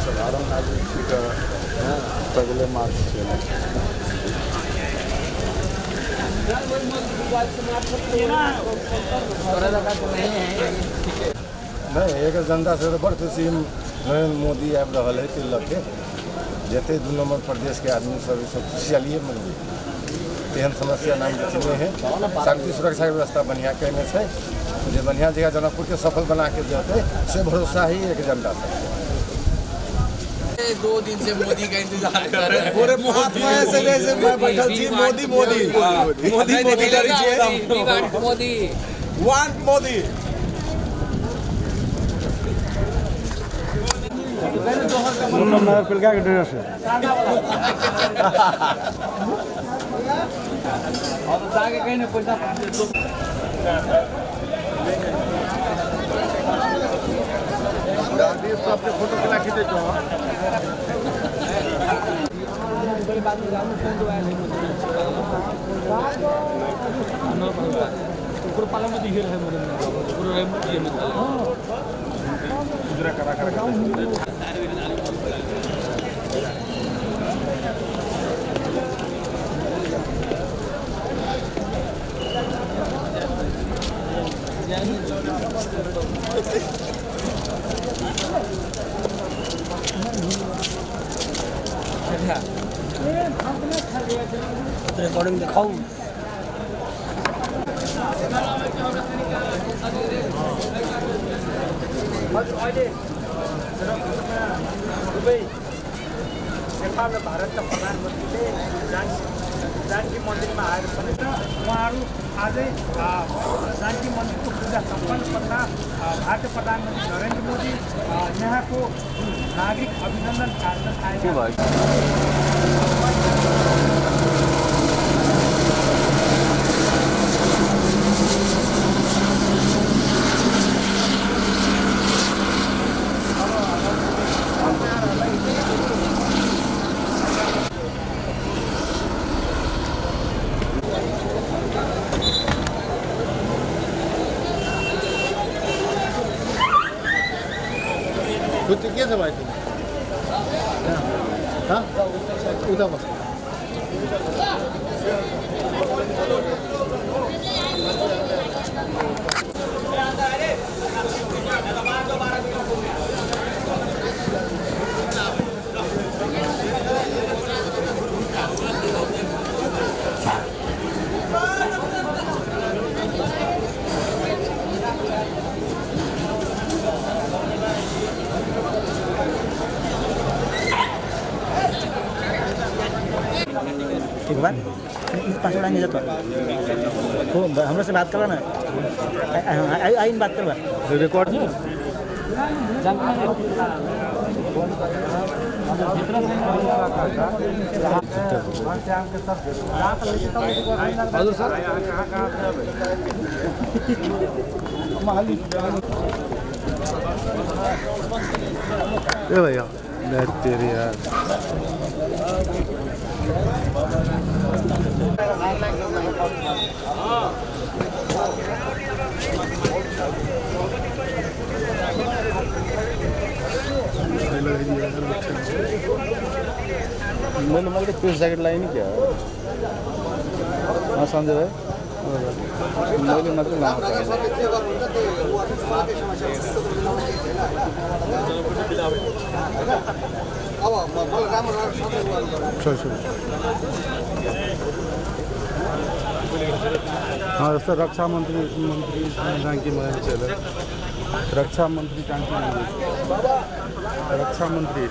साधारण आदमी छी तऽ पैदले मार्च छै। नहि, एकर जनता से तऽ बड़ खुशी। नरेंद्र मोदी आबि रहल है, ताहि लऽ के जते दू नंबर प्रदेशके आदमी सब ई सब खुशहालिए मनबै। तेहन समस्या नाम किछु नहि है। शांति सुरक्षाके व्यवस्था बढ़िआँ कयने छै, जे बढ़िआँ जगह जनकपुरके सफल बना के देतै से भरोसा ही एक जनता सबके। 2 दिन से मोदी का इंतजार कर रहे हैं। पूरे मोदी से जैसे मैं बैठल छी, मोदी मोदी मोदी मोदी करै छियै। We want Modi. Want Modi. नगरपालिका के ड्रेस है। सबके फोटो केना खींचै छौ? रिकॉर्डिंग दिखाओ। अहिले जनकपुरमा दुवै नेपाल र भारतका प्रधानमन्त्रीले जानकी मन्दिरमा आएर पनि र उहाँहरू आजै जानकी मन्दिरको पूजा सम्पन्न पश्चात भारतीय प्रधानमन्त्री नरेन्द्र मोदी यहाँको जुन नागरिक अभिनन्दन कार्यक्रम आयोजन खुद के छ भाइ तिमी? हाँ? उता बस। एक बार पाँच नहीं जाता हो, हमरा से बात करवा ना, आई आई बात करवा। रिकॉर्ड। हजुर सर। ए भैया बैठ तेरे यार। मैले मैले प्रेस ज्याकेट लगाएँ नि क्या। हाँ सञ्जय भाइ, मैले मात्रै लाउनु पाएँ। हाँ जस्तो रक्षा मन्त्री मन्त्री जानकी मन्दिर चल, रक्षा मन्त्री जानकी मन्दिर, रक्षा मन्त्री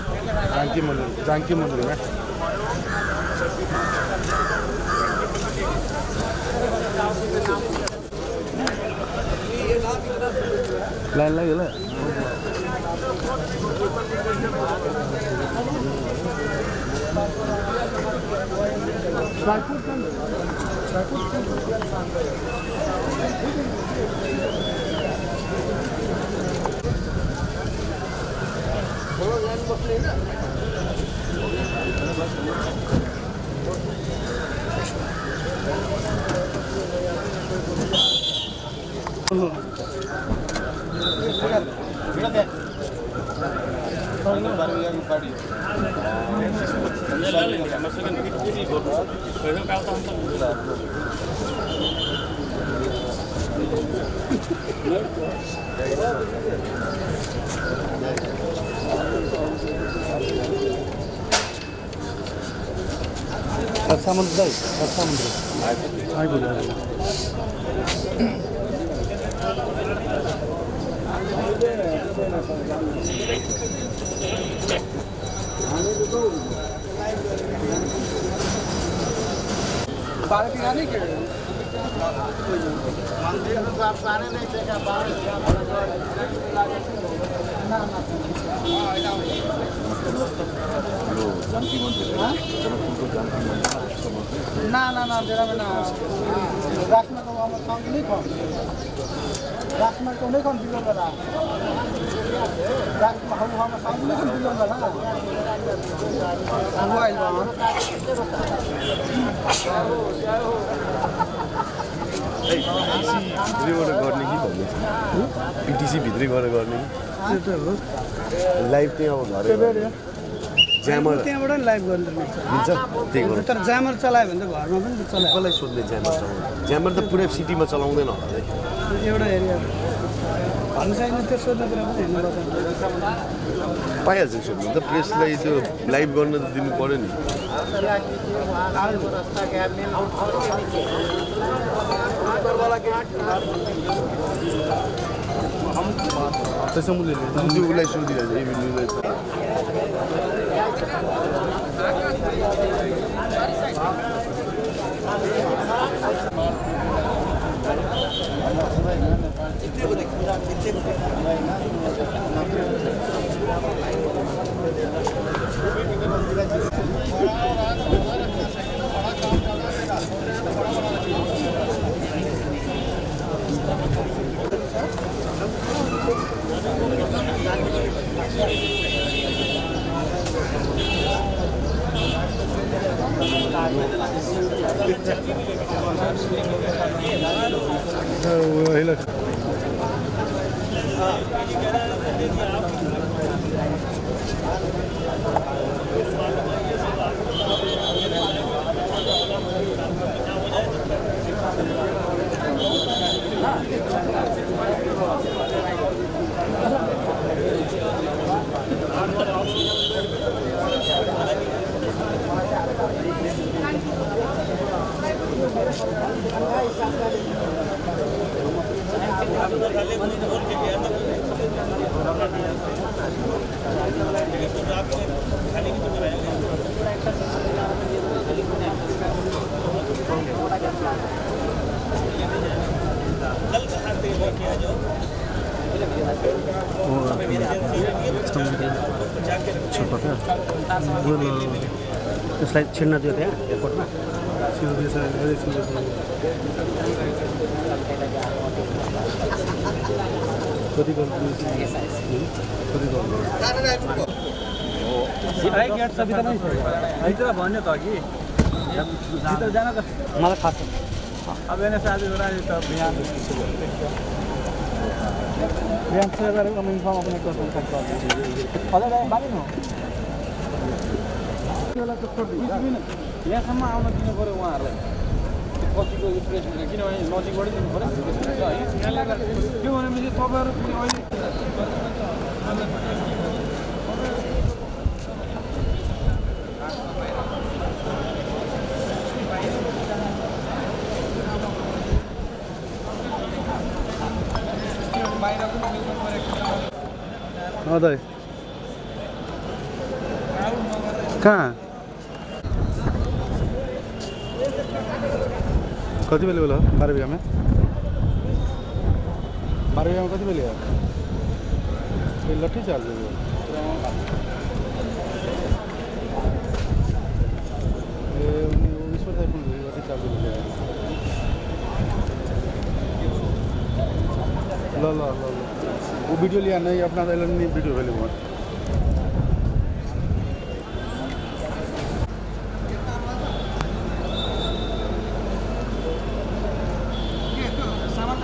जानकी मन्दिर, जानकी मन्दिरमा लाइन लाग्यो ल। रक्षा मंत्री दाइ, रक्षा मंत्री आइपुग्यो। ना ना ना बेला ना राजमा को हम संग नहीं खाऊं, राजमा को नहीं खाऊं बिलों वाला, राजमा हम संग नहीं खाऊं बिलों वाला। वो आइल बाबा भित्रैबाट गर्ने कि भन्दैछ, पिटिसी भित्रैबाट गर्ने कि लाइभ त्यहाँ अब घरै ज्यामर त्यहाँबाट नि लाइभ गर्नु मिल्छ, त्यही गरौँ। तर ज्यामर चलायो भने त घरमा पनि चलायो। कसलाई सोध्ने ज्यामर चलाउनु? ज्यामर त पुरै सिटीमा चलाउँदैन होला है, एउटा एरिया भन्नु छैन, त्यो सोध्ने कुरा पनि हेर्नु पाइहाल्छ सोध्नु त। प्रेसलाई त्यो लाइभ गर्न त दिनु पऱ्यो नि। त्यसो मैले त्यो उसलाई सोधिहाल्छ, एभिन्यूलाई। त्यसलाई छिर्न दियो त्यहाँ एयरपोर्टमा। भन्यो त कि भित्र जान त मलाई थाहा छ। अब एनएस आज त बिहान बिहान 6 बजे हम इन्फॉर्म अपने को यहाँसम्म आउन दिनु पऱ्यो उहाँहरूलाई। कतिको यो प्रेस हुन्छ किनभने नजिकबाटै दिनु पऱ्यो है। त्यो भनेपछि तपाईँहरू पनि अहिले दाइ कहाँ कति बेला बेला 12 बिघामा 12 बिघामा कति बेला ए लट्ठी चार्ज हो। ए ईश्वर दाइ पनि लट्ठी चार्ज ल ल ल ल वो वीडियो लिया नहीं अपना नहीं वीडियो पहले बहुत सामान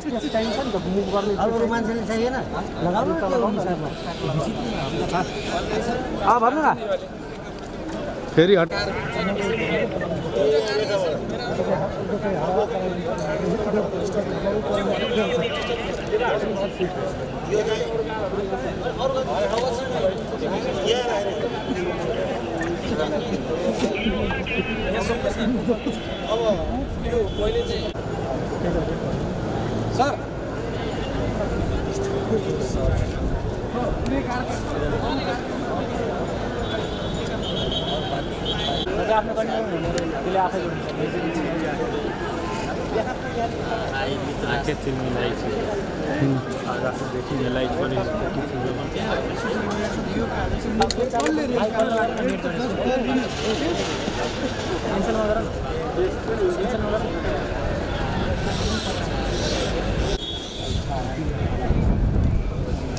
स्पेस चाहिन्छ नि त मुभ गर्ने। अरू मान्छेले चाहिएन लगाउनु त्यो हिसाबमा। अँ भन्नु न फेरि हट। अब यो पहिले चाहिँ सर आफ्नो त्यसले आफै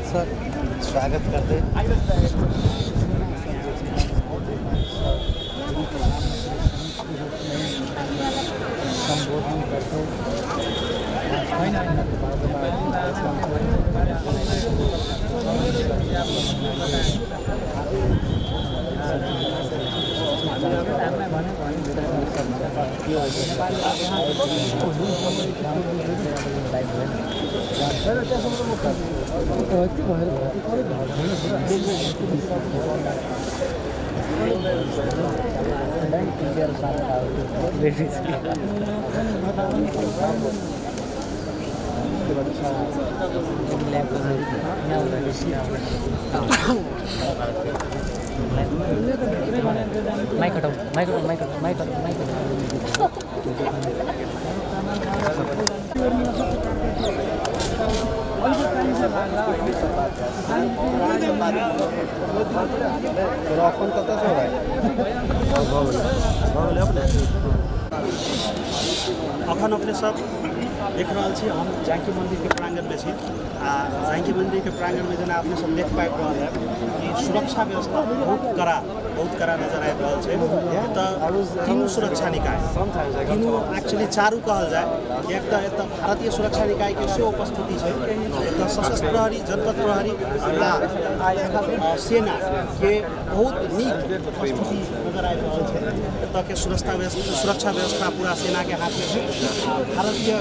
सर स्वागत करते सम्बोधन करते माइक हटाऊ माइक हटाऊ माइक हटाऊ माइक हटाऊ माइक हटाऊ। अखन अपने सब देख रहल छी, हम जानकी मंदिर के प्रांगण में छी। आ जानकी मंदिर के प्रांगण में जेना अपने सब देख पाबि रहल है कि सुरक्षा व्यवस्था बहुत कड़ा नजर आबि रहल छै। एतऽ तीनू सुरक्षा निकाय, तीनू एक्चुअली चारू कहल जाय, किएक तऽ एतऽ भारतीय सुरक्षा निकायके सेहो उपस्थिति छै। एतऽ सशस्त्र प्रहरी, जनपद प्रहरी आ सेनाके बहुत नीक उपस्थिति नजर आबि रहल छै। एतऽके सुरक्षा व्यवस्था पूरा सेनाके हाथमे छै। भारतीय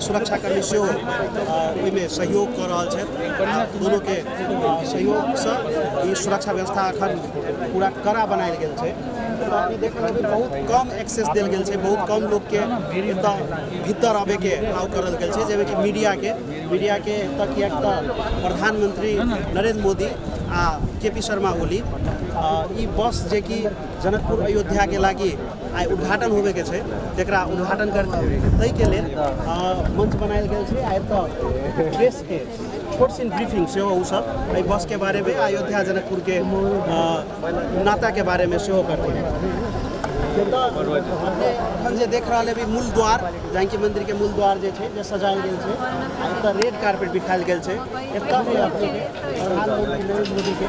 सुरक्षाकर्मी सेहो ओहिमे सहयोग कऽ रहल छथि। दुनूके सहयोगसँ ई सुरक्षा व्यवस्था अखन पूरा कड़ा बनायल गेल छै। अभी देख रहल बहुत कम एक्सेस देल गेल छै, बहुत कम लोकके एतऽ भीतर अबैके अलाउ करल गेल छै, जाहिमे कि मीडियाके एतऽ किएक तऽ प्रधानमंत्री नरेंद्र मोदी आ के.पी. शर्मा ओली ई बस जेकि जनकपुर अयोध्याके लागि आइ उद्घाटन होबेके छै, तकरा उद्घाटन करतैके लेल मंच बनायल गेल छै। आ एतऽ प्रेसके छोट सिन ब्रीफिंग सेहो ओसब एहि बसके बारेमे, अयोध्या जनकपुरके नाताके बारेमे सेहो करथिन। अखन जे देख रहल हेबै मूल द्वार, जानकी मंदिर के मूल द्वार जे छै जे सजायल गेल छै, आ एतऽ रेड कार्पेट बिछायल गेल छै। एतऽ है अपनेके प्रधानमंत्री नरेंद्र मोदी के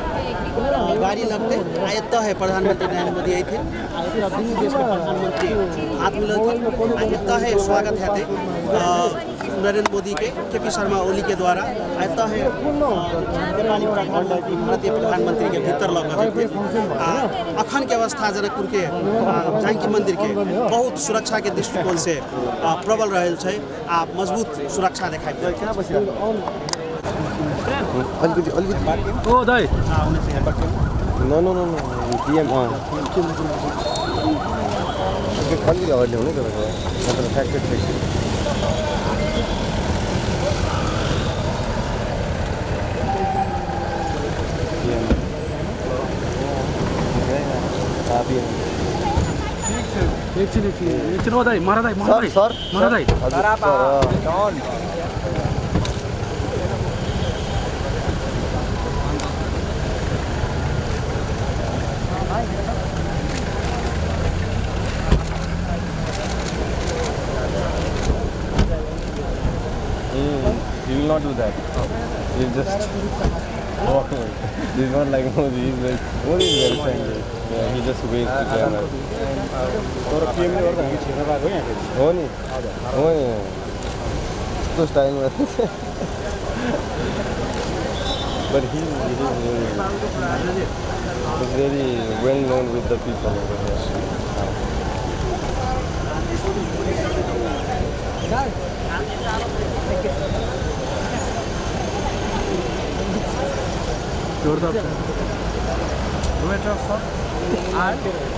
गाड़ी लगतै, आ एतऽ है प्रधानमंत्री नरेंद्र मोदी अयथिन, आ एतऽ दुनू देशके प्रधानमंत्री हाथ मिलौथिन, आ एतऽ है स्वागत हेतै नरेंद्र मोदी के के.पी. शर्मा ओली के द्वारा। आ एतऽ है नेपाली प्रधानमंत्री भारतीय प्रधानमंत्री के भीतर लऽ कऽ जेथिन। आ अखन के अवस्था जनकपुर के जानकी मंदिर के बहुत सुरक्षा के दृष्टिकोण से प्रबल रहल छै आ मजबूत सुरक्षा देखाइ देल छै। अलिकति अलिकति ओ दाइ no no no no PM अलिकति अगाडि ल्याउनु तपाईँको, नत्र फ्याक्ट्री बेसी। एकछिन एकछिन एकछिन ओ दाइ मरा दाइ मरा दाइ सर मरा दाइ He will not do that. He'll just walk away. He's not like Modi. He's like, Modi is very friendly. Yeah, he just waits to join us. तर पिएमले गर्दा हामी छिर्न पाएको यहाँ फेरि। हो नि, हो नि। यस्तो स्टाइलमा। But he is very well known with the people over here.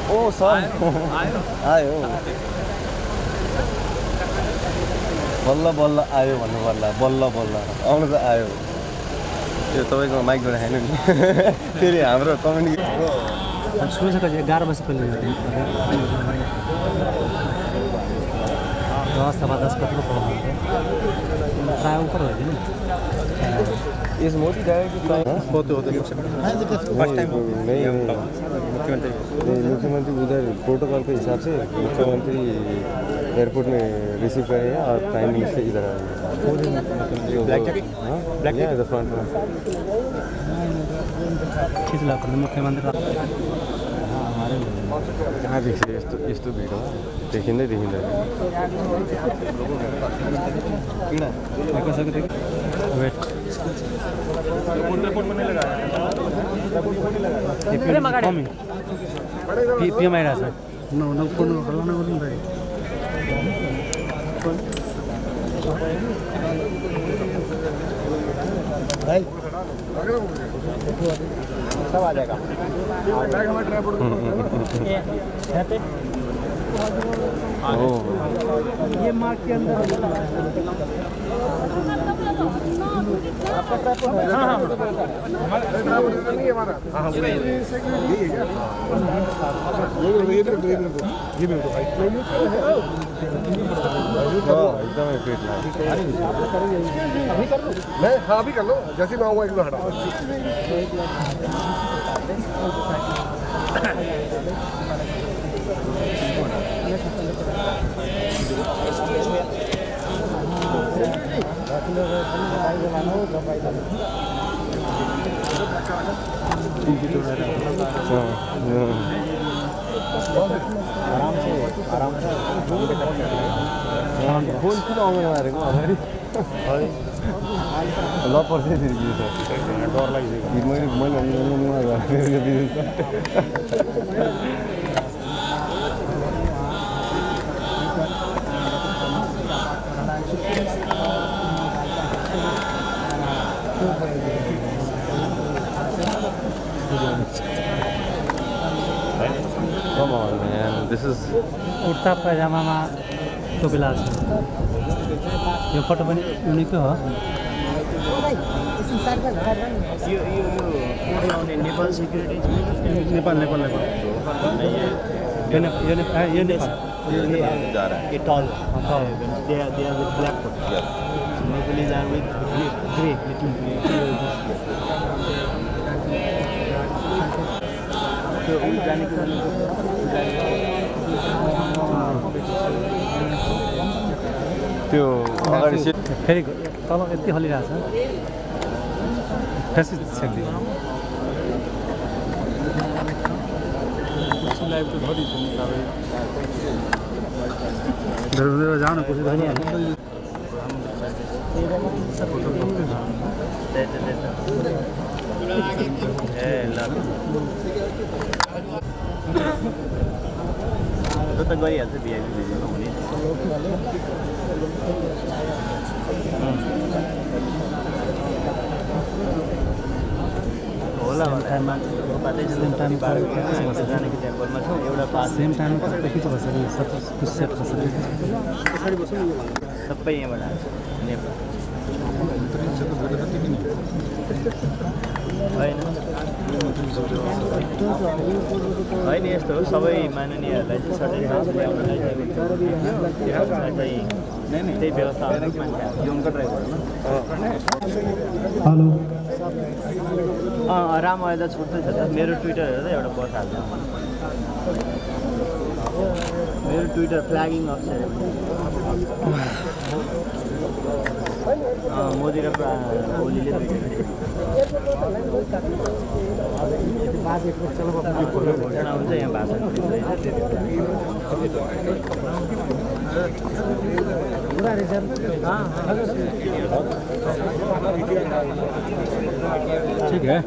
Oh sir, आयो, बल्ल बल्ल आयो भन्नु पर्ला, बल्ल बल्ल आउनु त आयो। त्यो तपाईँको माइक गरेर खानु नि, फेरि हाम्रो कम्युनिकेसन सुरु 11 बजी पहिले 10 10:15 कतिको प्रब्लम हुन्छ, प्रायः ऊपर होइन। इस मोदी डायरेक्टली होते होते फर्स्ट टाइम नहीं, मुख्यमंत्री नहीं, मुख्यमंत्री उधर प्रोटोकॉल के हिसाब से मुख्यमंत्री एयरपोर्ट में रिसीव करेंगे और प्राइम मिनिस्टर इधर आएंगे। Black jacket, black jacket front में खिच्ला मुख्यमन्त्री। कहाँ देख्छ यस्तो यस्तो भिड हो, देखिँदै देखिँदैन। पिएम आइरहेको छ। सब आ जाएगा। ये मार्ग के अंदर एकदमै पेट लाग्यो। मैं हाँ अभी कर लो, जैसे मैं आऊँगा एक बार हटा। फोन किन आउनु मारेको अगाडि ल पर्छ फेरि डर लागिसक्यो। मैले मैले Come on, man. This is kurta पायजामामा टोपी लगाएको छ। यो फोटो पनि उनीकै हो। यो यो यो नेपाल सेक्युरिटी, नेपाल नेपाल नेपाल यो यो Nepal a tall, they are with black coat. Nepalese are with grey, little grey. त्यो अगाडि फेरि तल यति हलिरहेको छ, फेरि छेक्दियो। जानु कुर्सी ए ल त्यो त गरिहाल्छ, भिआइपी भिजिटमा हुने। होला जानकी टेम्पलमा छौँ, एउटा पास सेम टाइममा सबै यहाँबाट आएको नेपाल। होइन होइन, यस्तो हो, सबै माननीयहरूलाई चाहिँ सर्टेन ल्याउनलाई चाहिँ त्यही व्यवस्था। हेलो अँ राम अहिले त छुट्दै छ त। मेरो ट्विटर हेर्दा एउटा बस हाल्छ, मेरो ट्विटर फ्ल्यागिङ अफ मोदी र ओलीले घोषणा हुन्छ यहाँ भाषण। ठीक है।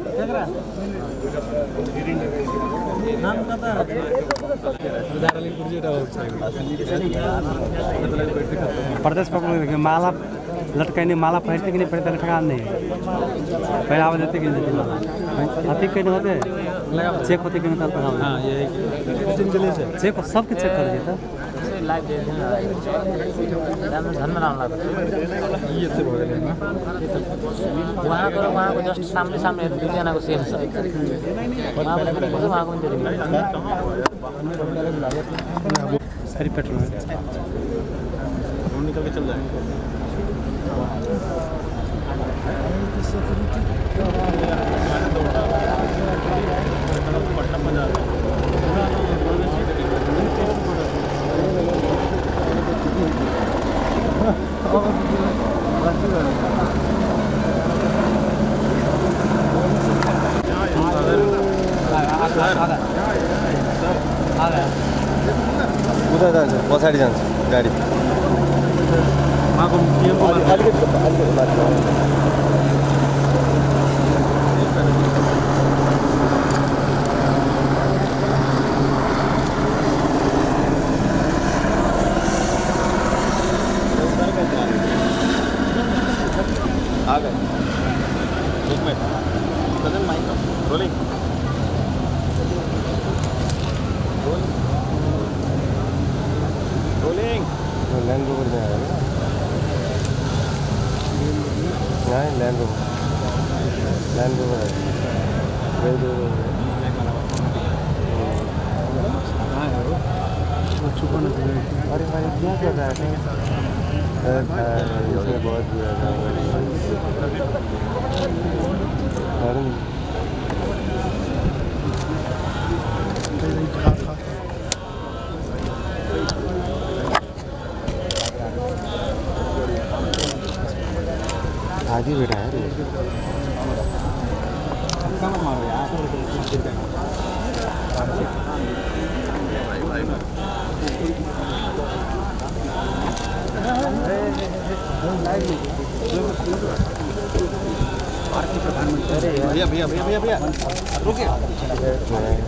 प्रदेश पकड़ माला लटकैने माला पहिरते कि नहीं पहिरते ठेकान नहीं है। पहरावा देते कि नहीं माला अथी कहीं होते चेक होते कि नहीं होता। हाँ यही चेक सबके चेक कर दिया था। उहाँको र उहाँको जस्ट सामने सामने दुईजनाको सेम छ। उहाँको पनि सारी पेट्रोल निकल के चल जाएंगे। उता जान्छ पछाडि जान्छ गाडी। अलिकति अलिकति माथि। आ गए एक मिनट सदन mic rolling rolling. Land Rover में आएगा ना? लैंड रोवर, लैंड रोवर है। रेंज रोवर है। अरे भाई क्या कर रहा है? अरे इसमें बहुत बुरा था। आगे बैठा है। भैया भैया भैया भैया भैया रुके।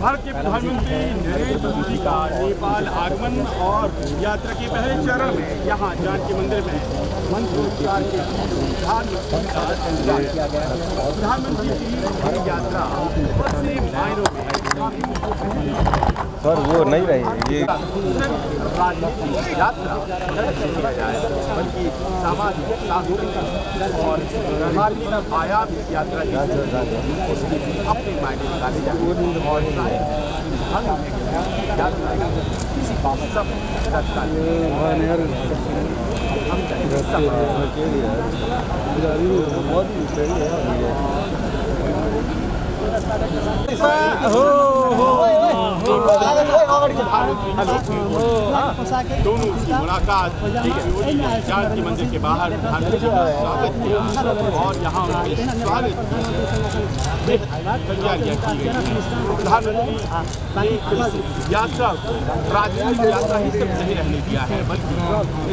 भारत के प्रधानमंत्री नरेंद्र मोदी का नेपाल आगमन और यात्रा के पहले चरण में यहाँ जानकी मंदिर में मंत्रोच्चार के धार्मिक पूजा किया गया। प्रधानमंत्री की यात्रा बड़े मायनों में सर वो नहीं रही ये सिर्फ राजनीतिक यात्रा नहीं किया जाए बल्कि सामाजिक, सांस्कृतिक और धार्मिक आयाम इस यात्रा के उसके अपने मायने निकाले जाए और ढंग में यात्रा किसी सब दोनों की मुलाकात जानकी मंदिर के बाहर प्रधानमंत्री का स्वागत किया और यहाँ उनके स्वागत की तैयारियाँ की गई। प्रधानमंत्री ने इस यात्रा को राजनीतिक यात्रा ही सिर्फ नहीं रहने दिया है बल्कि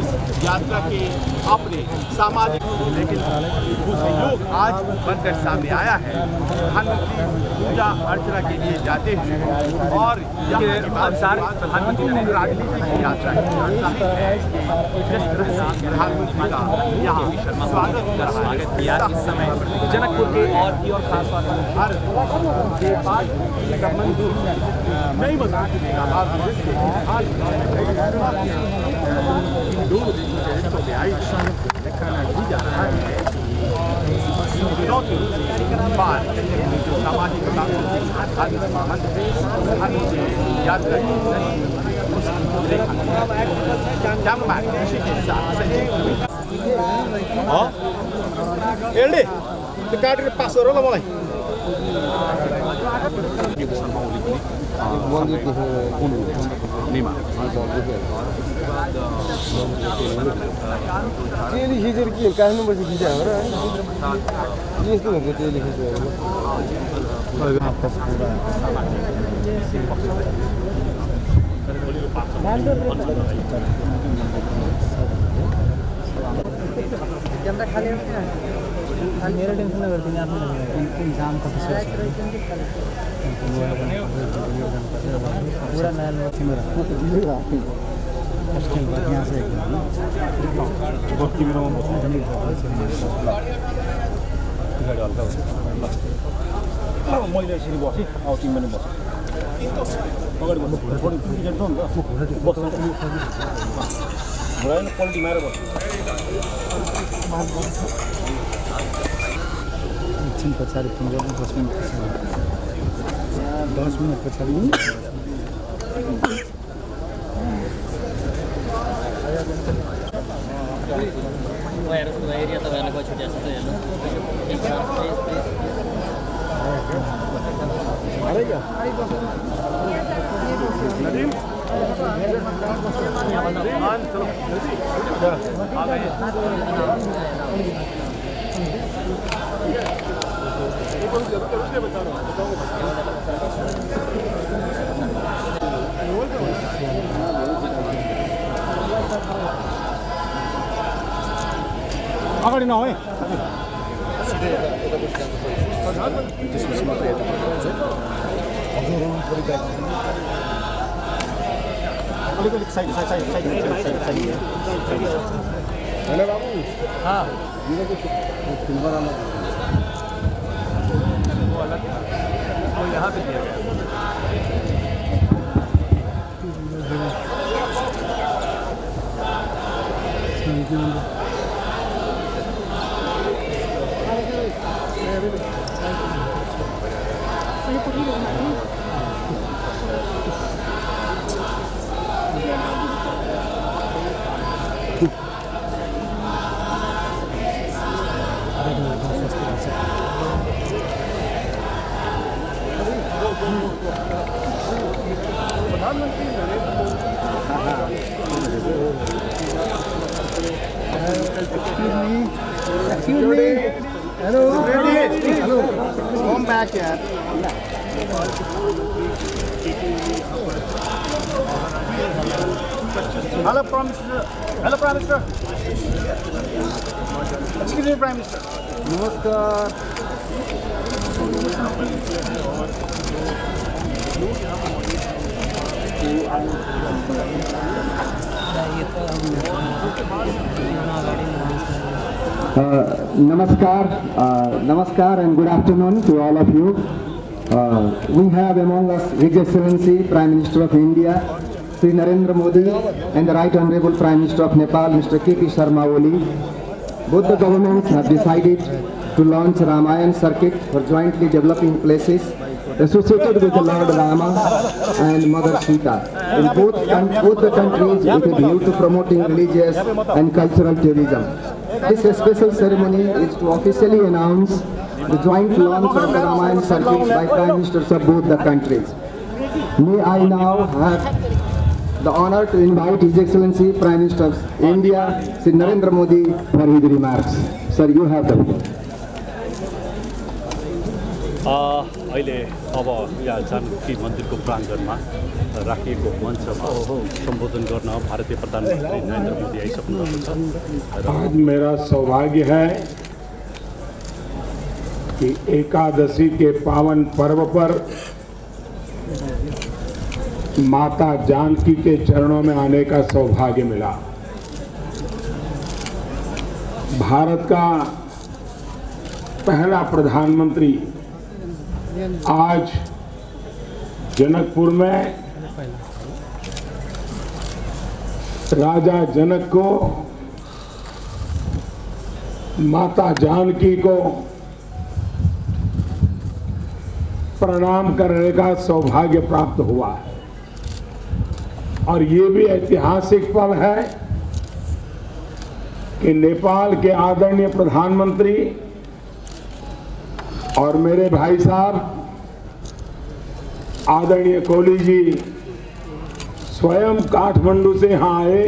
इस यात्रा के अपने सामाजिक लेकिन वो सहयोग आज बनकर सामने आया है। प्रधानमंत्री पूजा अर्चना के लिए जाते हैं और यहाँ प्रधानमंत्री ने राजनीतिक यात्रा है जिस तरह से प्रधानमंत्री का यहाँ स्वागत स्वागत किया इस समय जनकपुर के और भी और खास तौर पर हर नेपाल संबंध नहीं बता दोनों देशों के रिश्तों में आई नहीं जा रहा है बार जो सामाजिक सांस्कृतिक धार्मिक संबंध है यात्रा की एलडी त्यो काटेर पास गर ल मलाई। चेली खिचेर के काठमाडौँ बसी खिचा हो र? यस्तो हुन्छ चेली खिचेर। मेरा टेंशन ना करती आप जाम का पूरा नया यहाँ से मैले यसरी बसेँ, अब तिमी पनि बस, अगाडि बस्नु, बस्छ घुराएन, पल्टी मारेर बस्छु। एकछिन पछाडि फोन गर्नु, 10 मिनट पछाडि, 10 मिनट पछाडि। एरिया तपाईँहरूलाई खोइ छुट्याएको छ हेर्नु। अगाडि नहोए त्यसपछि मात्रै यतापट्टि आउँछ। अलिकति side side side side side side. होइन बाबु, यहाँ पे दिया गया। Excuse me. Hello. Hello. Come back here. Hello, Prime Minister. Hello, Prime Minister. Excuse me, Prime Minister. नमस्कार। Namaskar, namaskar and good afternoon to all of you. We have among us His Excellency Prime Minister of India, Sri Narendra Modi, and the Right Honorable Prime Minister of Nepal, Mr. K.P. Sharma Oli. Both the governments have decided to launch Ramayan circuit for jointly developing places associated with the Lord Rama and Mother Sita in both the countries with a view to promoting religious and cultural tourism. This special ceremony is to officially announce the joint launch of the Ramayan circuit by Prime Ministers of both the countries. May I now have the honor to invite His Excellency Prime Minister of India, Sri Narendra Modi, for his remarks. Sir, you have the floor. अहिले अब यहाँ जानकी मन्दिरको प्राङ्गणमा राखिएको मञ्चमा सम्बोधन गर्न भारतीय प्रधानमन्त्री नरेन्द्र मोदी आइसक्नु भएको छ। आज मेरा सौभाग्य है कि एकादशी के पावन पर्व पर माता जानकी के चरणों में आने का सौभाग्य मिला। भारत का पहला प्रधानमंत्री आज जनकपुर में राजा जनक को, माता जानकी को प्रणाम करने का सौभाग्य प्राप्त हुआ है। और ये भी ऐतिहासिक पल है कि नेपाल के आदरणीय प्रधानमंत्री और मेरे भाई साहब आदरणीय कोहली जी स्वयं काठमांडू से यहाँ आए,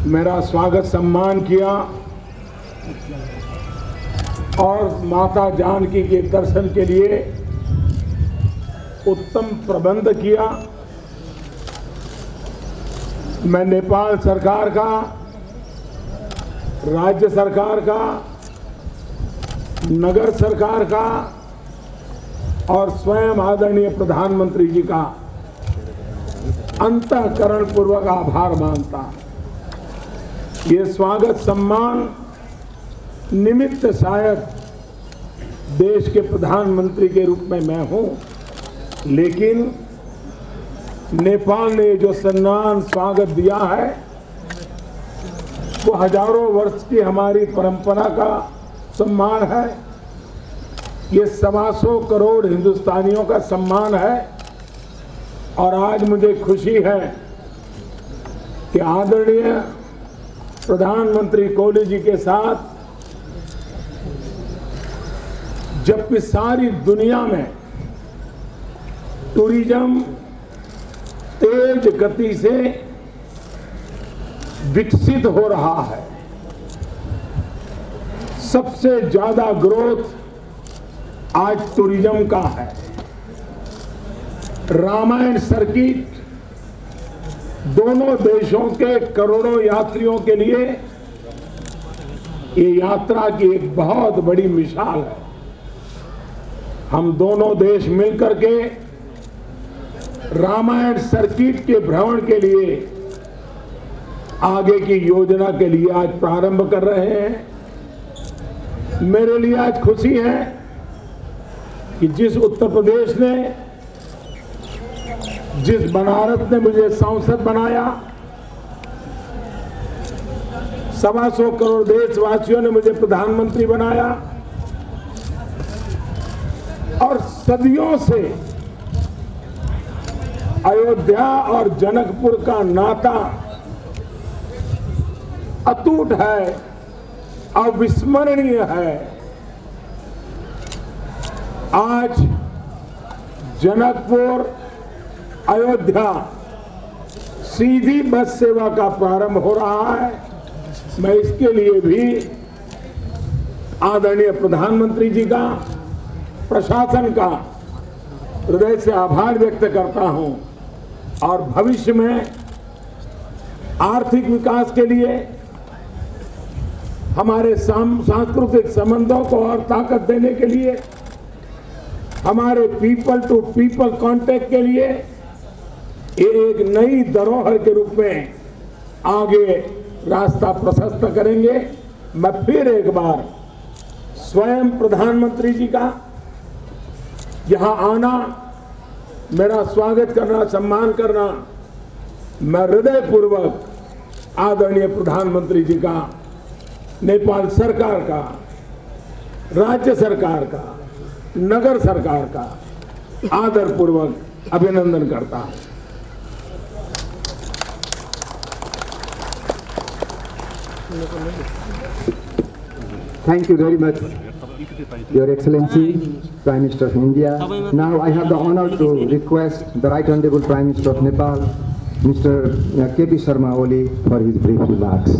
मेरा स्वागत सम्मान किया और माता जानकी के दर्शन के लिए उत्तम प्रबंध किया। मैं नेपाल सरकार का राज्य सरकार का, नगर सरकार का और स्वयं आदरणीय प्रधानमंत्री जी का अंतःकरण पूर्वक आभार मानता हूं। ये स्वागत सम्मान निमित्त शायद देश के प्रधानमंत्री के रूप में मैं हूं, लेकिन नेपाल ने जो सम्मान स्वागत दिया है वो हजारों वर्ष की हमारी परंपरा का सम्मान है। ये 125 करोड़ हिंदुस्तानियों का सम्मान है। और आज मुझे खुशी है कि आदरणीय प्रधानमंत्री कोहली जी के साथ, जबकि सारी दुनिया में टूरिज्म तेज गति से विकसित हो रहा है, सबसे ज्यादा ग्रोथ आज टूरिज्म का है। रामायण सर्किट दोनों देशों के करोड़ों यात्रियों के लिए ये यात्रा की एक बहुत बड़ी मिसाल है। हम दोनों देश मिलकर के रामायण सर्किट के भ्रमण के लिए आगे की योजना के लिए आज प्रारंभ कर रहे हैं। मेरे लिए आज खुशी है कि जिस उत्तर प्रदेश ने, जिस बनारस ने मुझे सांसद बनाया, 125 करोड़ देशवासियों ने मुझे प्रधानमंत्री बनाया और सदियों से अयोध्या और जनकपुर का नाता अटूट है, अविस्मरणीय है। आज जनकपुर अयोध्या सीधी बस सेवा का प्रारंभ हो रहा है। मैं इसके लिए भी आदरणीय प्रधानमंत्री जी का, प्रशासन का हृदय से आभार व्यक्त करता हूं। और भविष्य में आर्थिक विकास के लिए हमारे सांस्कृतिक संबंधों को और ताकत देने के लिए, हमारे पीपल टू पीपल कांटेक्ट के लिए ये एक नई धरोहर के रूप में आगे रास्ता प्रशस्त करेंगे। मैं फिर एक बार स्वयं प्रधानमंत्री जी का यहाँ आना, मेरा स्वागत करना, सम्मान करना, मैं हृदयपूर्वक आदरणीय प्रधानमंत्री जी का, नेपाल सरकार का, राज्य सरकार का, नगर सरकार का आदरपूर्वक अभिनंदन करता हूँ। Thank you very much, Your Excellency, Prime Minister of India. Now I have the honor to request the Right Honorable Prime Minister of Nepal, Mr. K.P. Sharma Oli, for his brief remarks.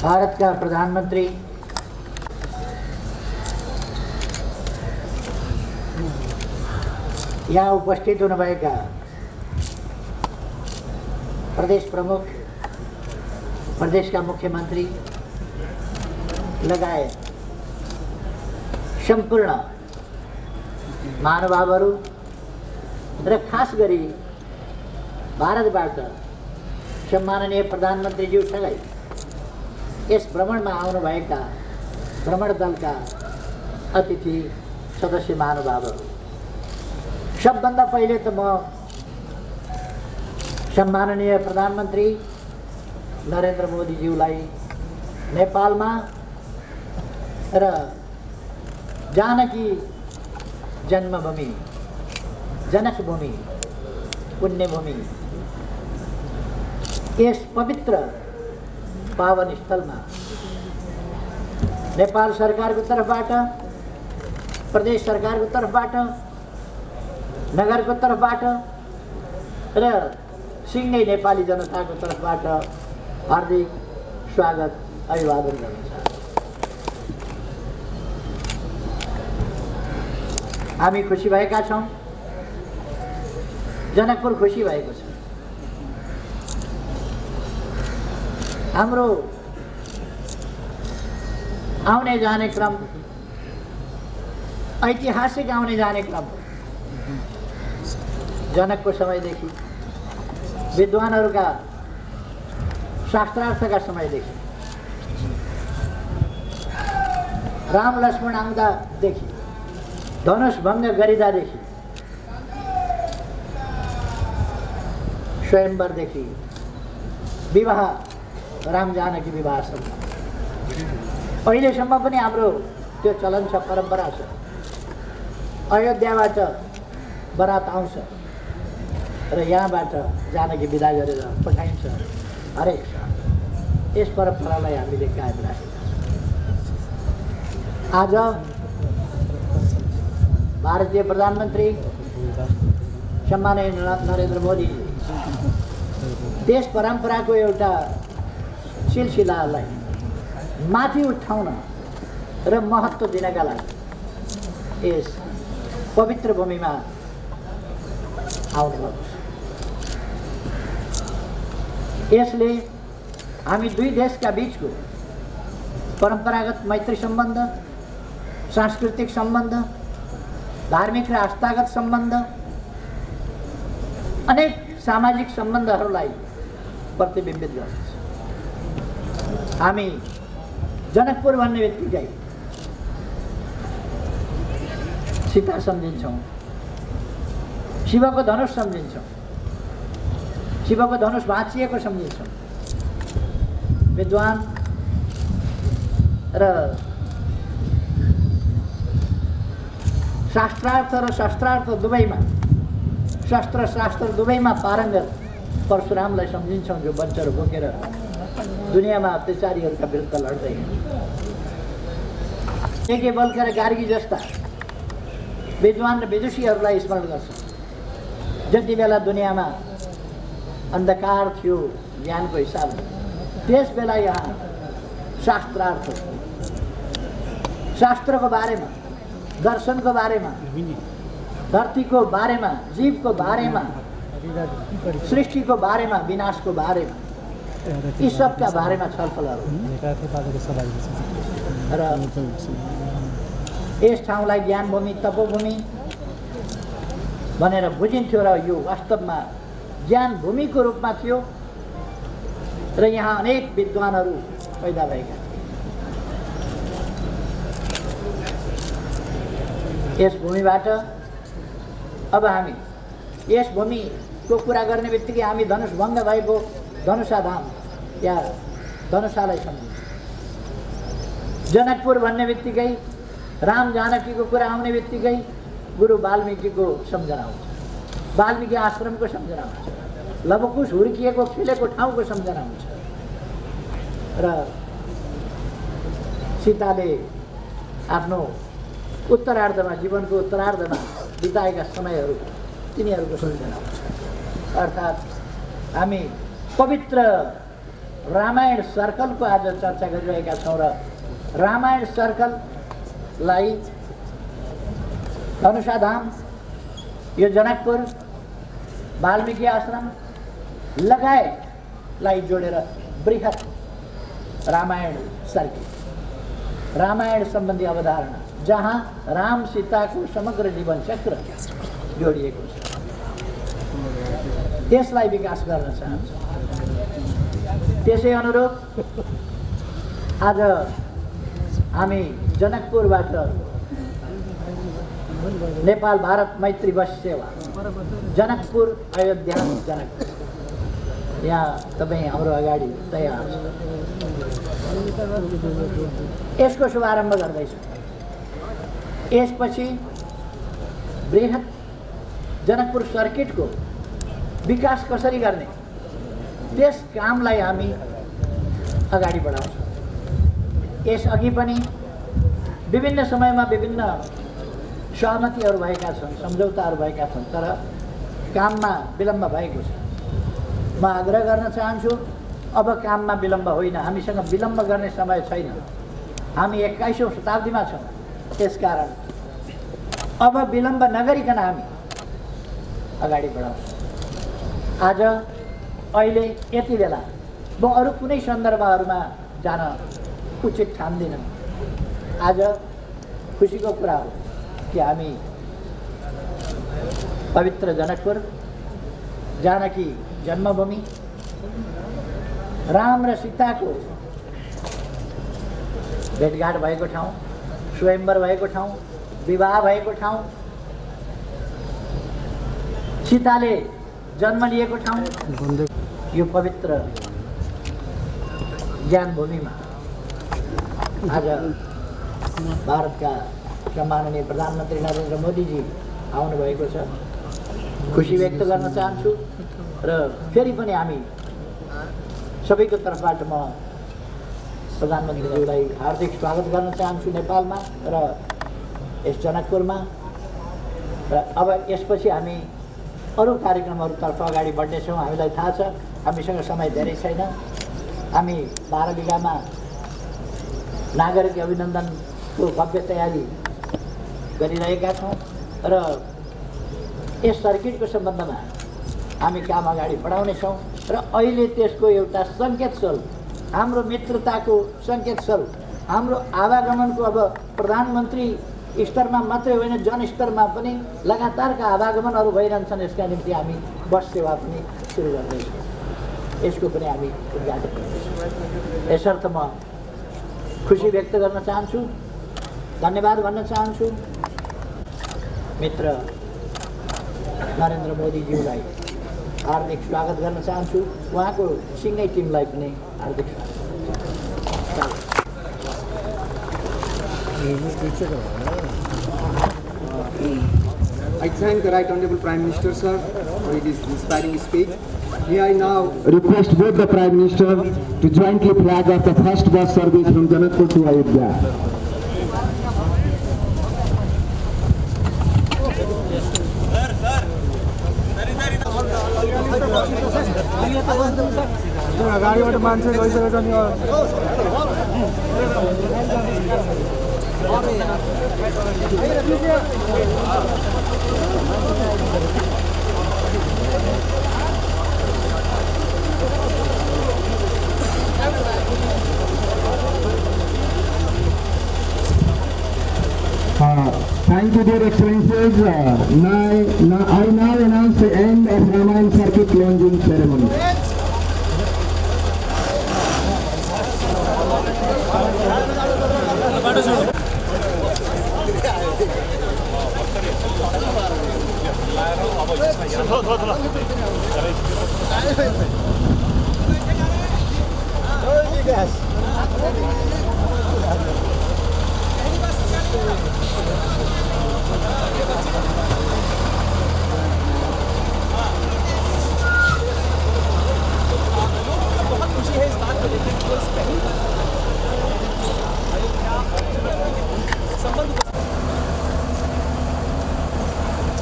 Bharat का प्रधानमंत्री यहाँ उपस्थित हुनुभएका प्रदेश प्रमुख, प्रदेशका मुख्यमन्त्री लगायत सम्पूर्ण महानुभावहरू र खास गरी भारतबाट सम्माननीय प्रधानमन्त्रीज्यूसँगै यस भ्रमणमा आउनुभएका भ्रमण दलका अतिथि सदस्य महानुभावहरू, सबभन्दा पहिले त म सम्माननीय प्रधानमन्त्री नरेन्द्र मोदीज्यूलाई नेपालमा र जानकी जन्मभूमि, जनकभूमि, पुण्यभूमि यस पवित्र पावन स्थलमा नेपाल सरकारको तर्फबाट, प्रदेश सरकारको तर्फबाट, नगरको तर्फबाट र सिँगै नेपाली जनताको तर्फबाट हार्दिक स्वागत अभिवादन गर्न चाहन्छु। हामी खुसी भएका छौँ, जनकपुर खुसी भएको छ। हाम्रो आउने जाने क्रम ऐतिहासिक आउने जाने क्रम हो। जनकको समयदेखि, विद्वानहरूका शास्त्रार्थका समयदेखि, राम लक्ष्मण आउँदादेखि, धनुष भङ्ग गरिँदादेखि, स्वयंवरदेखि विवाह, राम जानकी विवाहसम्म अहिलेसम्म पनि हाम्रो त्यो चलन छ, परम्परा छ। अयोध्याबाट बरात आउँछ र यहाँबाट जानकी विदा गरेर पठाइन्छ हरेक साल। यस परम्परालाई हामीले कायम राखेका छौँ। आज भारतीय प्रधानमन्त्री सम्माननीय नरेन्द्र मोदीजी त्यस परम्पराको एउटा सिलसिलालाई माथि उठाउन र महत्त्व दिनका लागि यस पवित्र भूमिमा आउनुभएको छ। यसले हामी दुई देशका बीचको परम्परागत मैत्री सम्बन्ध, सांस्कृतिक सम्बन्ध, धार्मिक र आस्थागत सम्बन्ध, अनेक सामाजिक सम्बन्धहरूलाई प्रतिबिम्बित गर्दछ। हामी जनकपुर भन्ने बित्तिकै सीता सम्झिन्छौँ, शिवको धनुष सम्झिन्छौँ, शिवको धनुष भाँचिएको सम्झिन्छौँ। विद्वान र शास्त्रार्थ र शास्त्रार्थ दुवैमा, शस्त्र शास्त्र दुवैमा पारङ्गत परशुरामलाई सम्झिन्छौँ, जो बञ्चर बोकेर दुनियाँमा अत्याचारीहरूका विरुद्ध लड्दै के बल्कर गार्गी जस्ता विद्वान र विदुषीहरूलाई स्मरण गर्छौँ। जति बेला दुनियाँमा अन्धकार थियो ज्ञानको हिसाबले, त्यस बेला यहाँ शास्त्रार्थ, शास्त्रको बारेमा, दर्शनको बारेमा, धरतीको बारेमा, जीवको बारेमा, सृष्टिको बारेमा, विनाशको बारेमा, यी सबका बारेमा छलफलहरू र यस ठाउँलाई ज्ञानभूमि, तपोभूमि भनेर बुझिन्थ्यो र यो वास्तवमा ज्ञानभूमिको रूपमा थियो र यहाँ अनेक विद्वानहरू पैदा भएका थिए। यस भूमिबाट अब हामी यस भूमिको कुरा गर्ने बित्तिकै हामी धनुष भङ्ग भएको धनुषाधाम या धनुषालाई सम्झिन्छौँ। जनकपुर भन्ने बित्तिकै, राम जानकीको कुरा आउने बित्तिकै गुरु वाल्मीकिको सम्झना आउँछ, वाल्मीकि आश्रमको सम्झना आउँछ, लवकुश हुर्किएको खेलेको ठाउँको सम्झना आउँछ र सीताले आफ्नो उत्तरार्धमा, जीवनको उत्तरार्धमा बिताएका समयहरू, तिनीहरूको सम्झना आउँछ। अर्थात् हामी पवित्र रामायण सर्कलको आज चर्चा गरिरहेका छौँ र रामायण सर्कललाई धनुषाधाम, यो जनकपुर, वाल्मीकि आश्रम लगायतलाई जोडेर बृहत् रामायण सर्किट, रामायण सम्बन्धी अवधारणा, जहाँ राम सीताको समग्र जीवन चक्र जोडिएको छ, त्यसलाई विकास गर्न चाहन्छ। त्यसै अनुरूप आज हामी जनकपुरबाट नेपाल भारत मैत्री बस सेवा जनकपुर अयोध्या जनकपुर यहाँ तपाईँ हाम्रो अगाडि तयार छ, यसको शुभारम्भ गर्दैछु। यसपछि बृहत् जनकपुर सर्किटको विकास कसरी गर्ने त्यस कामलाई हामी अगाडि बढाउँछौँ। यसअघि पनि विभिन्न समयमा विभिन्न सहमतिहरू भएका छन्, सम्झौताहरू भएका छन्, तर काममा विलम्ब भएको छ। म आग्रह गर्न चाहन्छु, अब काममा विलम्ब होइन, हामीसँग विलम्ब गर्ने समय छैन। हामी 21औं शताब्दीमा छौँ। त्यसकारण अब विलम्ब नगरिकन हामी अगाडि बढाउँछौँ। आज अहिले यति बेला म अरू कुनै सन्दर्भहरूमा जान उचित ठान्दिनँ। आज खुसीको कुरा हो कि हामी पवित्र जनकपुर, जानकी जन्मभूमि, राम र सीताको भेटघाट भएको ठाउँ, स्वयंवर भएको ठाउँ, विवाह भएको ठाउँ, सीताले जन्म लिएको ठाउँ, यो पवित्र ज्ञानभूमिमा आज भारतका सम्माननीय प्रधानमन्त्री नरेन्द्र मोदीजी आउनुभएको छ। खुसी व्यक्त गर्न चाहन्छु र फेरि पनि हामी सबैको तर्फबाट म प्रधानमन्त्रीज्यूलाई हार्दिक स्वागत गर्न चाहन्छु नेपालमा र यस जनकपुरमा। र अब यसपछि हामी अरू कार्यक्रमहरूतर्फ अगाडि बढ्नेछौँ। हामीलाई थाहा छ हामीसँग समय धेरै छैन। हामी 12 बिघामा नागरिक अभिनन्दनको भव्य तयारी गरिरहेका छौँ र यस सर्किटको सम्बन्धमा हामी काम अगाडि बढाउनेछौँ र अहिले त्यसको एउटा सङ्केत स्वरूप, हाम्रो मित्रताको सङ्केत स्वरूप, हाम्रो आवागमनको अब प्रधानमन्त्री स्तरमा मात्रै होइन, जनस्तरमा पनि लगातारका आवागमनहरू भइरहन्छन्। यसका निम्ति हामी बस सेवा पनि सुरु गर्दैछौँ, यसको पनि हामी उद्घाटन गर्दैछौँ। यसर्थ म खुसी व्यक्त गर्न चाहन्छु, धन्यवाद भन्न चाहन्छु मित्र नरेन्द्र मोदीज्यूलाई हार्दिक स्वागत गर्न चाहन्छु, उहाँको सिँगै टिमलाई पनि हार्दिक स्वागत। I thank the Right Honorable Prime Minister, sir, for his inspiring speech. May I now request both the Prime Minister to jointly flag off the first bus service from Janakpur to Ayodhya. अगाडिबाट मान्छे गइसकेको छ नि। Thank you, dear Excellencies. I now announce the end of Ramayana Circuit launching ceremony.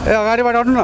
ए अगाडिबाट हट्नु न।